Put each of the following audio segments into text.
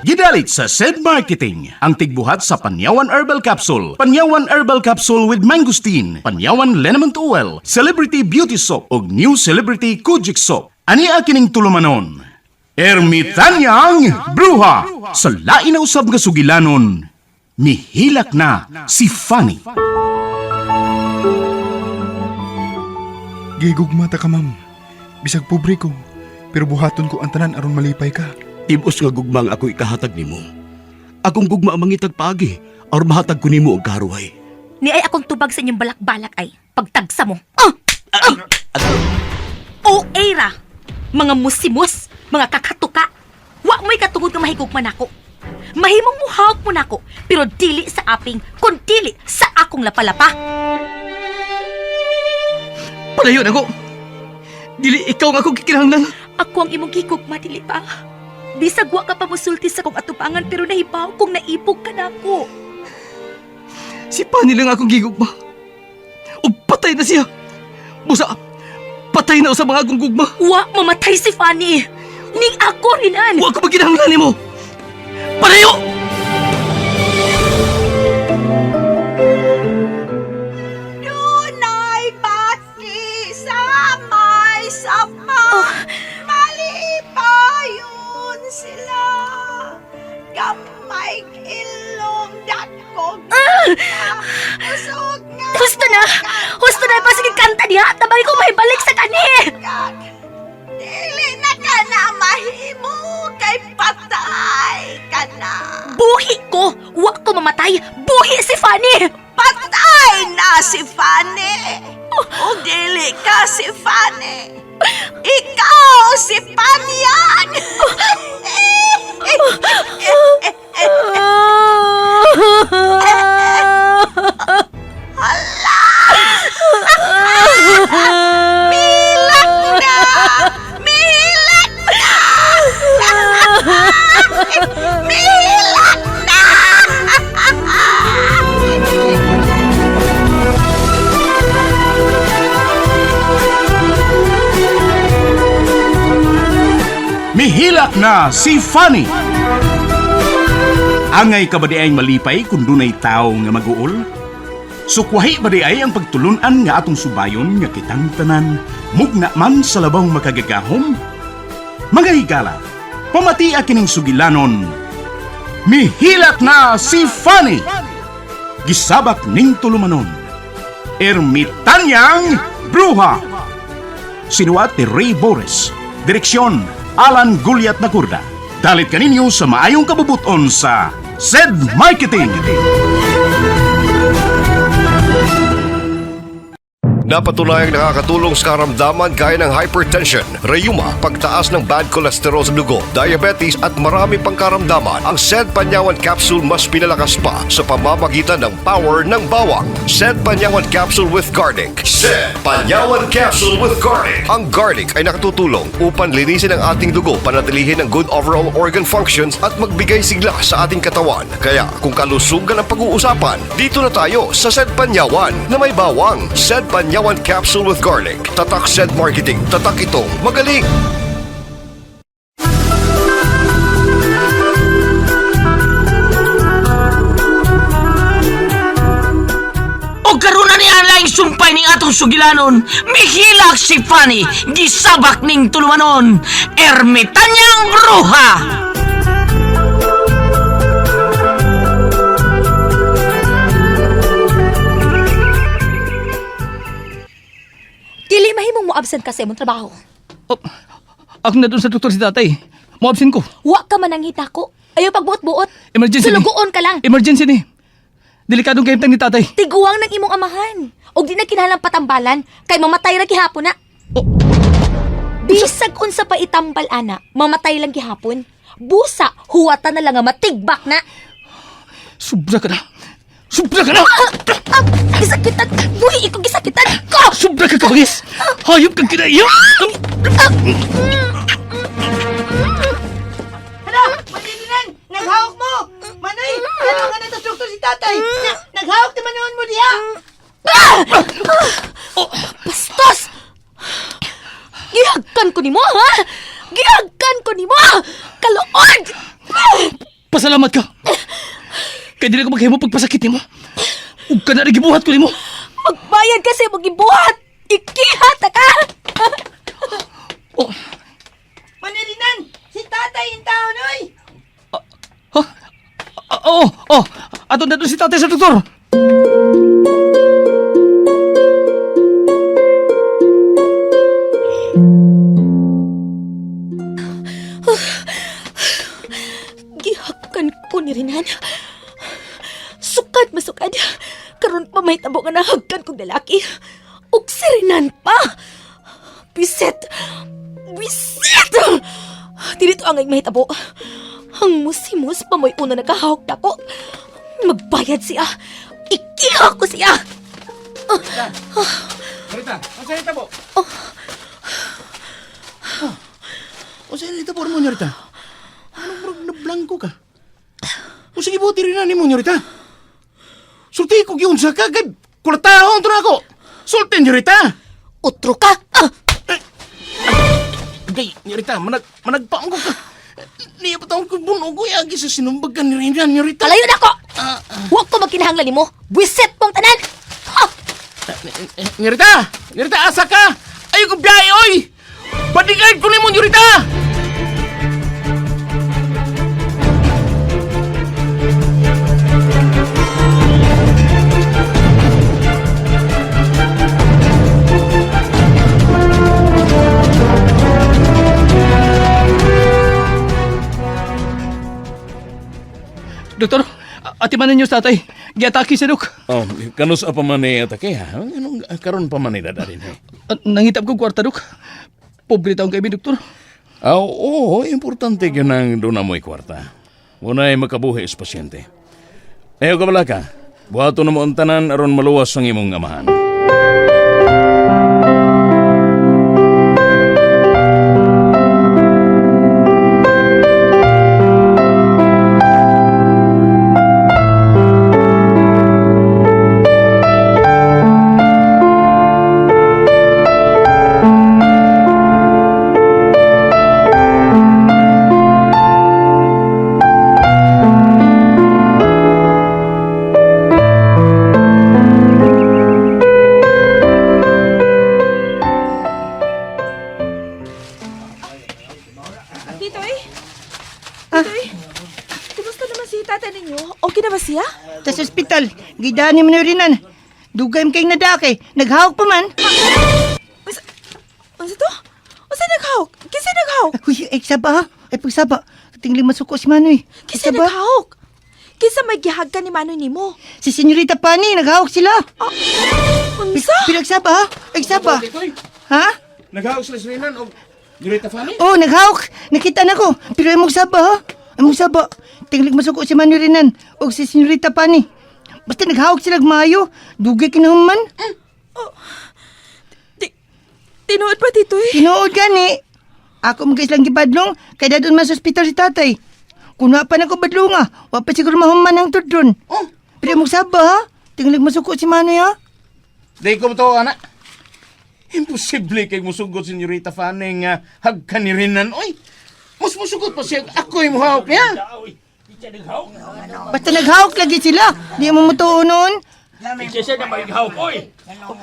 Gidalit sa SED Marketing ang tigbuhat sa Panyawan Herbal Capsule, Panyawan Herbal Capsule with Mangosteen, Panyawan Liniment Oil, Celebrity Beauty Soap ug New Celebrity Kojic Soap. Ani kining tulumanon? Ermitanyang Bruha sa lain na usab nga sugilanon. Mihilak na si Fanny. Gigugma ta ka, ma'am. Bisag pobre ko, pero buhaton ko ang tanan aron malipay ka. Tibos nga gugma ang ako ikahatag nimo. Akong gugma ang mangitag paagi aron mahatag ko nimo ang karuhay. Ni ay akong tubag sa inyong balak-balak ay pagtagsa mo. Ah! Ah! O era, mga musimus, mga kakatuka. Wa mo'y katungod nga mahigugma nako. Mahimong muhawak mo nako, pero dili sa aping, kun dili sa akong lapalapa. Palayo na ko. Dili ikaw nga akong gikinahanglan. Ako ang imong gigugma, dili ba? Bisag wa ka pa musulti sa kong atubangan pero nahibaw kung naibog ka nako. Si Pani lang akong gigugma. Ug patay na siya. Busa, patay na sa mga akong gugma. Wa mamatay si Fanny. Ning ako rinan. Wa ko maginahanglan nimo. Palayo! Dunay bati sa may sapa. Malipayon sila. Gamay ilong dakog. Usog nga. Husto na! Husto na! Pasige kanta diha! Tabang ko may balik sa kani! kag. Dili na ka na mahimo kay patay ka na. Buhi ko! Wa ko mamatay! Buhi si Fanny! Patay na si Fanny. O dili ka si Fanny. Ikaw si Panyag. Milak na! Milak na! Milak na! Mihilak na si Fanny. Angay ka ba di ay malipay kung dunay tao nga maguol? Sukwahi ba di ay ang pagtulunan nga atong subayon nga kitang tanan, mugna man sa labang makagagahom? Mga higala, pamatia kining sugilanon. Mihilak na si Fanny! Gisabak ning tulumanon. Ermitanyang Bruha! Sinuat ni Ray Boris. Direksyon, Alan Guliat Nakurda. Dalit kaninyo sa maayong kabubuton sa SED Marketing. Napatunayang nakakatulong sa karamdaman gaya ng hypertension, rayuma, pagtaas ng bad cholesterol sa dugo, diabetes at marami pang karamdaman. Ang Sed Panyawan Capsule mas pinalakas pa sa pamamagitan ng power ng bawang. Sed Panyawan Capsule with Garlic. Sed Panyawan Capsule with Garlic. Ang garlic ay nakatutulong upang linisin ang ating dugo, panatilihin ang good overall organ functions at magbigay sigla sa ating katawan. Kaya kung kalusugan ang pag-uusapan, dito na tayo sa Sed Panyawan na may bawang. Sed Panyawan Capsule with Garlic. Tatak Sed Marketing. Tatak itong magaling. O karon na ni ang laing sumpay ning atong sugilanon. Mihilak si Fanny, gisabak ning tulumanon. Ermitanyang Bruha! Dili mahimong mo absent ka sa imong trabaho. Oh, ako na doon sa doktor si tatay. Mo-absent ko. Wa ka man ang hitako. Ayaw pagbuot-buot. Emergency ni. Sulugoon ka lang. Emergency ni. Delikadong kahimtang ni tatay. Tiguang ng imong amahan. Og di na kinahanglang patambalan kay mamatay ra gihapon na. Oh. Bisag unsa pa itambal ana, mamatay lang gihapon. Busa, huwatan na lang nga matigbak na. Sobra ka na. Sobra ka na! Ah, gisakitan! Buhi iko gisakitan ko! Sobra ka kabangis! Hayop kang kinaiyo! Hala! Manilinan! Naghawak mo! Manoy! Ano nga na si tatay? Na, naghawak naman noon mo diha! Bastos! Gihagkan ko nimo, ha? Gihagkan ko nimo! Kaluod! Pasalamat ka. Kay dili ko maghimo pagpasakit nimo. Ug kana rin gibuhat ko nimo. Magbayad kasi mong gibuhat! Ikiha ta ka! Oh, Manoy Rinan! Si tatay yung taon, oy! ha? Ah, Oo, oh, ato na si tatay sa doktor. Gihakan ko ni Renan. Sukad masukad. Karon pa may tabo nga nahagkan kong lalaki. Ug si Renan pa. Bisit! Bisit! Dili to ang mahitabo. Ang musimus pa mo'y una nakahawak nako. Magbayad siya. Ikiha ko siya. Rita, ang sa po? Oh. O sa nito po mo, Rita? Anong murag na blanco ka? O sige buti rin na ni mo, Rita. Sulti ko yun sa kagad. Kulatahon to na ako. Sultin, Rita. Utro ka! Ah! Gay, Rita, managpaong ko ka. Niya pa taong ko bunog ko. Agi sa sinumbag ka ni Rina, Rita. Palayo na ako! Huwag ko magkinahanglan nimo. Buwisit mong tanan! Ah! Rita! Rita, asa ka? Ayaw ko biyahe, oy! Bodyguard ko ni mo, Rita! Doktor, atiman ninyo sa tatay. Giatake si Dok. Oh, kanus pa man ni atake ha? Anong karon pa man ni dadarin he? Ah, Nangitap ko kwarta, Dok. Pobre taong kay doktor. Ah, oo, importante gyud nang doon na mo'y kwarta. Unay makabuhi sa pasyente. Ayaw ka bala ka. Buhaton na mo ang tanan aron maluwas ang imong amahan. Titoy? Titoy? Kumusta naman si tatay ninyo? Okay na ba siya? Ta sa ospital, gidaan ni Manoy Rinan. Dugay kay nadake, naghawak pa man. Unsa to? Unsa naghawk? Kinsa naghawk? Uy, ay saba ha? Ay pagsaba. Tingling masuko si Manoy. Kinsa Saba. naghawk? Kinsa may gihagkan ni Manoy nimo? Si Senyorita Pani, naghawak sila. Unsa? Pinagsaba ha? Ay saba. Ha? Naghaos sila sa Rinan o Rita Fanny? Oh, naghawak. Nakita na ko. Pero ay saba ha? Ay saba. Tingling masuko si Manoy Rinan o si Senyorita Pani. Basta naghawak sila maayo. Dugay kinahuman. Tinuod pa, Titoy? Tinuod gani. Ako mga islang gibadlong, kay dadon man sa ospital si tatay. Kuna pa na ko badlonga, wa pa siguro mahuman ang tudron. Oh. Pero mong saba ha? Tinglig masuko si Manoy ha? Di ko to, anak. Imposible kay musugot si Rita Fanny nga hagkan ni Rinan, oy. Mas musugot pa siya, ako'y muhawak niya. Basta naghawak lagi sila. Di mo mutuo noon.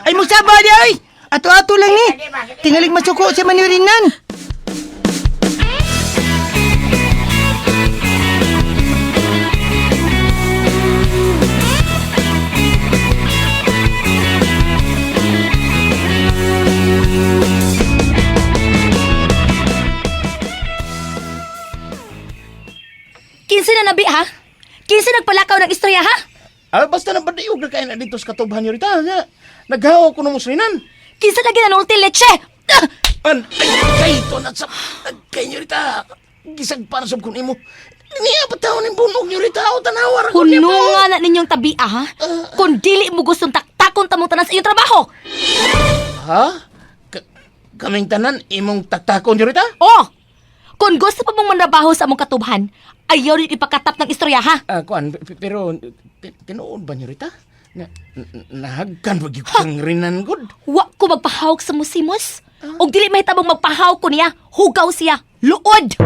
Ay mong saba di ay! Ato-ato lang ni. Tingalig masuko si Manoy Rinan. Kinsa na nabi ha? Kinsa nagpalakaw ng istorya ha? Ah, basta na badayog na kayo na dito sa katubhan niyo Rita. Nga, Naghawak ko na mo sa Rinan. Kinsa na ginanulti leche? Ah! An, ay, kay to na sa, kay niyo Rita. Gisag para sa kun imo. Niya pa taon ni bunog niyo Rita. O tanawa ra ko niya Kuno pa. nga na ninyong tabi ah, ha? Kung dili mo gustong taktakon tamong tanan sa iyong trabaho. Ha? Kaming tanan imong taktakon niyo Rita? Oh! Kung gusto pa mong manrabaho sa among katubhan, ayaw rin ipakatap ng istorya ha. Ah, kuan, pero tinuod ba niyo Rita? Na, nahagkan ba gyud kang Rinan gud? Wa ko magpahawak sa musimos. Og dili mahitabong magpahawak ko niya, hugaw siya, luod!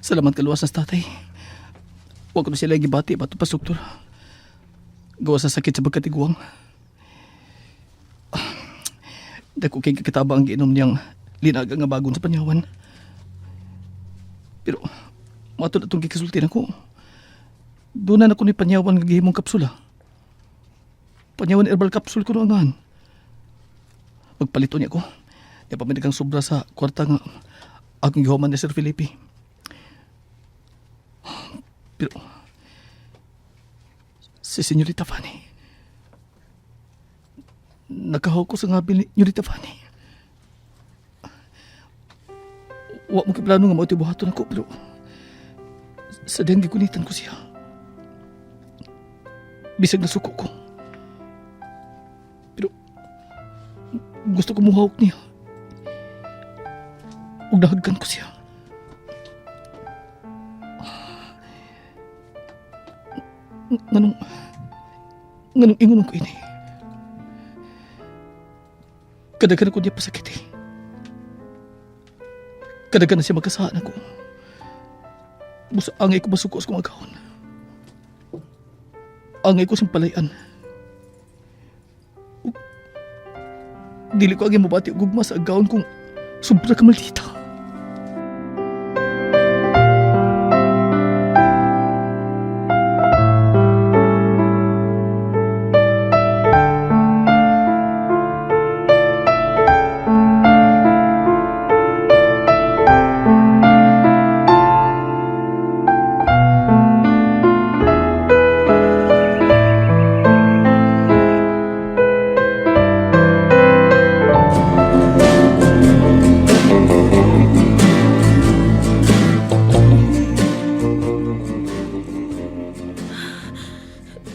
Salamat kaluwas sa tatay. Huwag ko na sila gibati, bato pa struktur. Gawa sa sakit sa pagkatiguang. Dako kay kakataba ang giinom niyang linaga nga bagon sa panyawan. Pero, matod atong gikasulti nako. Doon na nako ni panyawan nga gihimong kapsula. Panyawan herbal capsule ko noangan. Magpalito niya ko. Di pa may sobra sa kwarta nga akong gihuman ni Sir Felipe. Pero, si Senyorita Fanny, nakahaw ko sa ngabil ni Senyorita Fanny. Wa mo plano nga mao buhaton ako, pero sa diyang gigunitan ko siya. Bisag nasuko ko. Pero, gusto ko muhawak niya. Ug dahagkan ko siya. Nganong, nganong ingon ko ini. Kadaghan ko niya pasakit eh. Kadaghan na siya magkasaan ako. Busa angay ko masuko sa kong agahon. Angay ko siyang palayan. Ug dili ko angay mabati og gugma sa agahon kung sobra ka maldita.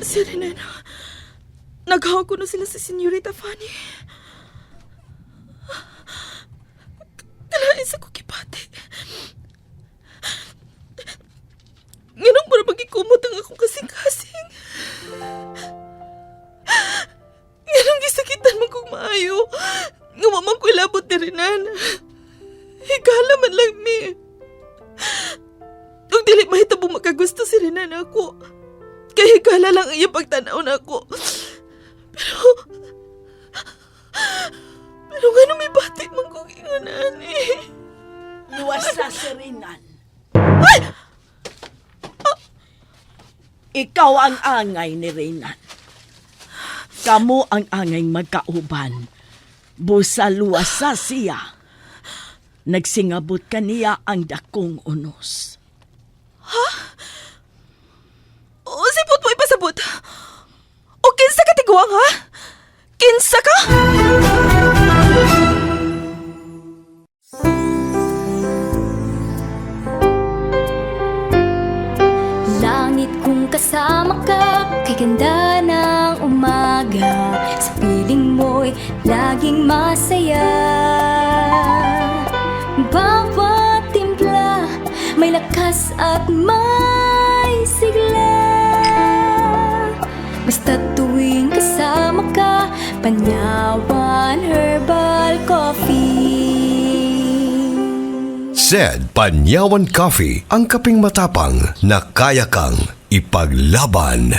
Si Renena, naghawak ko na sila sa Senyorita Fanny. Kalain sa kukipati. Nganong para magikumot ang akong kasing-kasing. Nganong gisakitan man kong maayo. Nga wa man ko ilabot ni Renan. Higala man lang mi. Ug dili mahitabo makagusto si Renan ako. Kay higala lang ang iyang pagtanaw nako. Pero... Pero nga may bati man kong inganan eh. Luwas sa sirinan. Ikaw ang angay ni Renan. Kamo ang angay magkauban. Busa luwasa siya. Nagsingabot kaniya ang dakong unos. O, sipot mo ipasabot. O kinsa ka tiguang ha? Kinsa ka? Langit kung kasama ka, kay ganda ng umaga. Sa piling mo'y laging masaya. Bawat timpla, may lakas at may sigla. Basta tuwing kasama ka, Panyawan Herbal Coffee. Said Panyawan Coffee, ang kaping matapang na kaya kang ipaglaban.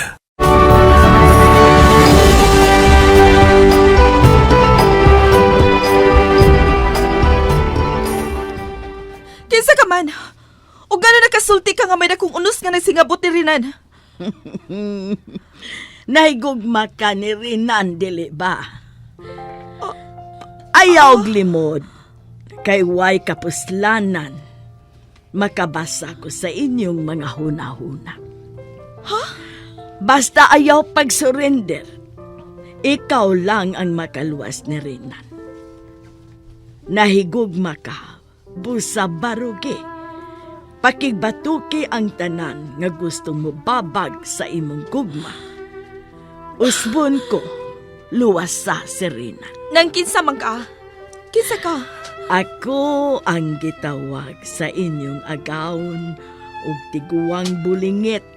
Kinsa ka man? O gano'n nakasulti ka nga may dakong unos nga nagsingabot ni Renan? Nahigugma ka ni Renan, dili ba? Ayaw limod, kay way kapuslanan. Makabasa ko sa inyong mga huna-huna. Basta ayaw pag-surrender, ikaw lang ang makaluwas ni Renan. Nahigugma ka, busa barugi. Pakigbatuki ang tanan nga gusto mo babag sa imong gugma. Usbon ko, luwas sa Serena. Nang kinsa man ka? Kinsa ka? Ako ang gitawag sa inyong agawon ug tiguang bulingit.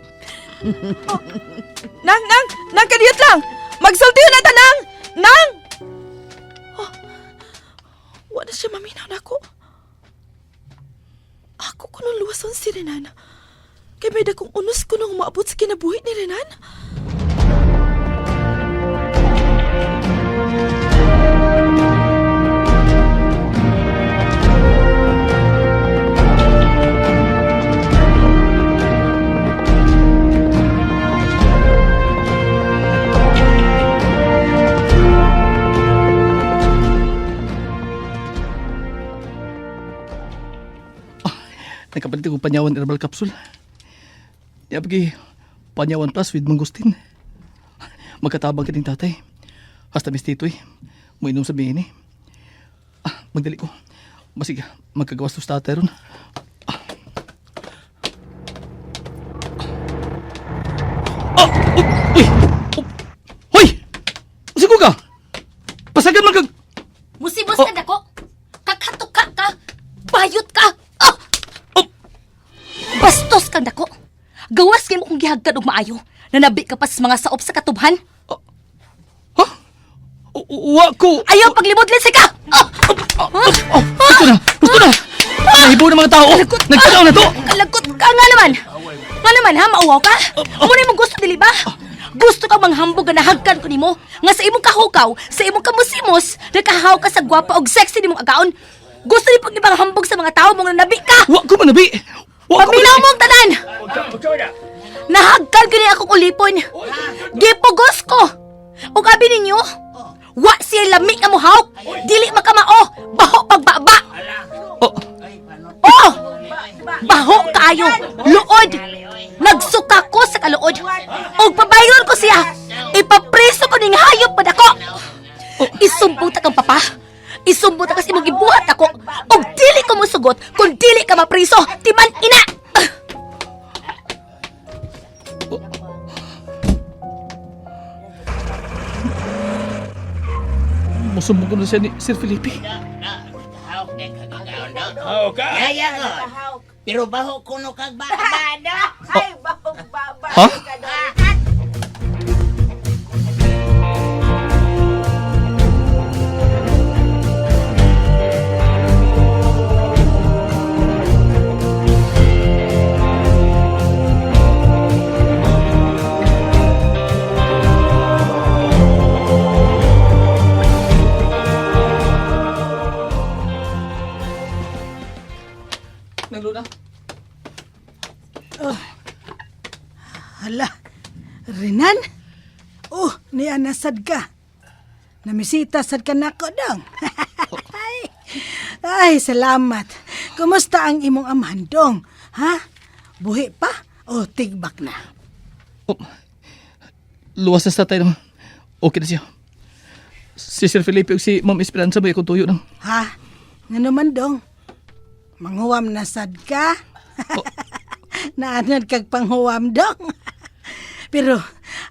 Nang, nang, nang kadiyot lang! Magsulti na ta, nang! Nang! Oh, wala siya maminaw na ako. Ako ko nung luwason si Renan. Kay may dakong unos ko nung maabot sa kinabuhi ni Renan. Nagkapalit ko Panyawan Herbal Capsule. Di pagi Panyawan Plus with Mangustin. Magkatabang kining tatay. Hasta mis titoy. Muinom sa bini. Ah, magdali ko. Basig, magkagawas to sa tatay ron. Ah. Ah! Uy! Oh! Hoy! Sigo ka! Pasagan man kag... Musibos Oh. ka dako. Kakatuka ka. Bayot ka. Ah! Oh! Bastos kang dako. Gawas kay mo kung gihagkan og maayo. Nanabi ka pa sa mga saop sa katubhan. Ha? Wa ko! Ayaw paglibot linsi ka. Ah! Oh, gusto na! Gusto na! Nahibo ng mga tao! Nagtanaw na to! Kalagot ka nga naman. Nga naman ha, mauwaw ka? Muna imong gusto dili ba? Gusto ka manghambog nga nahagkan ko nimo nga sa imong kahukaw, sa imong kamusimos, nagkahaw ka sa gwapa og sexy nimong agaon. Gusto ni pag hambog sa mga tao mong nanabi ka. Wa ko manabi! Wa ko Paminaw mo ang tanan! Nahagkan gani akong ulipon. Gipugos ko. Ug abi ninyo, wa siya lami nga mohawk. Dili makamao, baho pagbaba. Oh, Oh! Baho kaayo, luod. Nagsuka ko sa kaluod. Ug pabayon ko siya. Ipapreso ko ning hayop padako. Isumbong ta kang papa. Isumbong ta kasi imong gibuhat ako. Ug dili ko mosugot kung dili ka mapriso. Timan ina. musumbong ko na siya ni Sir Felipe. Pero baho kuno kag baba. Ha? Nang Luna? Hala, Renan? Oh, niya nasad ka. Namisita sad ka nako dong. ay, ay, salamat. Kumusta ang imong amahan dong? Ha? Buhi pa o tigbak na? Oh, luwas na sa tatay nang. Okay na siya. Si Sir Felipe ug si Ma'am Esperanza ba akong tuyo nang. Ha? Ngano man dong? Manghuwam na sad ka? Naanad kag panghuwam dong. Pero,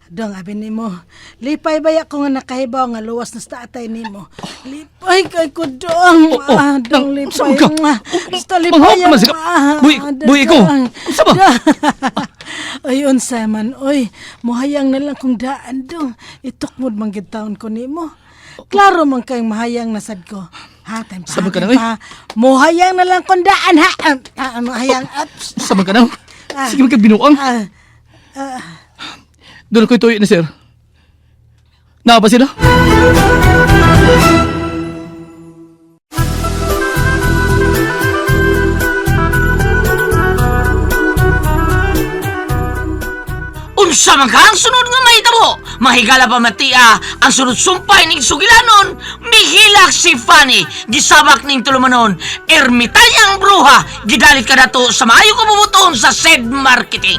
dong, abi nimo, lipay baya ko nga nakahibaw nga luwas na sa tatay nimo. Lipay kay ko dong. Oh, oh, Ah, dong, nang- lipay. saan ka? Ah, Basta lipay. Manghawak man siya. Ah, Buhi, ah, buhi ko. dong. Unsa ba? Ay, unsa man, oy. Muhayang na lang kung daan dong. Itukmod man gid taon ko nimo. Klaro man kayong mahayang nasad ko. Ha, time pa. Sama ka time na, oy. pa. Muhayang na lang kung daan, ha. Ah, ah, muhayang. Ups. Sa man ka na. Sige man kag binuang. Ah, Doon ako'y tuyo ni sir. Naa ba sila? Unsa man ka ang sunod nga mahitabo? Mahigala pa matia ang sunod sumpay ning sugilanon, mihilak si Fanny, gisabak ning tulumanon, ermitanyang bruha, gidalit ka dato sa maayo kabubuton sa said marketing.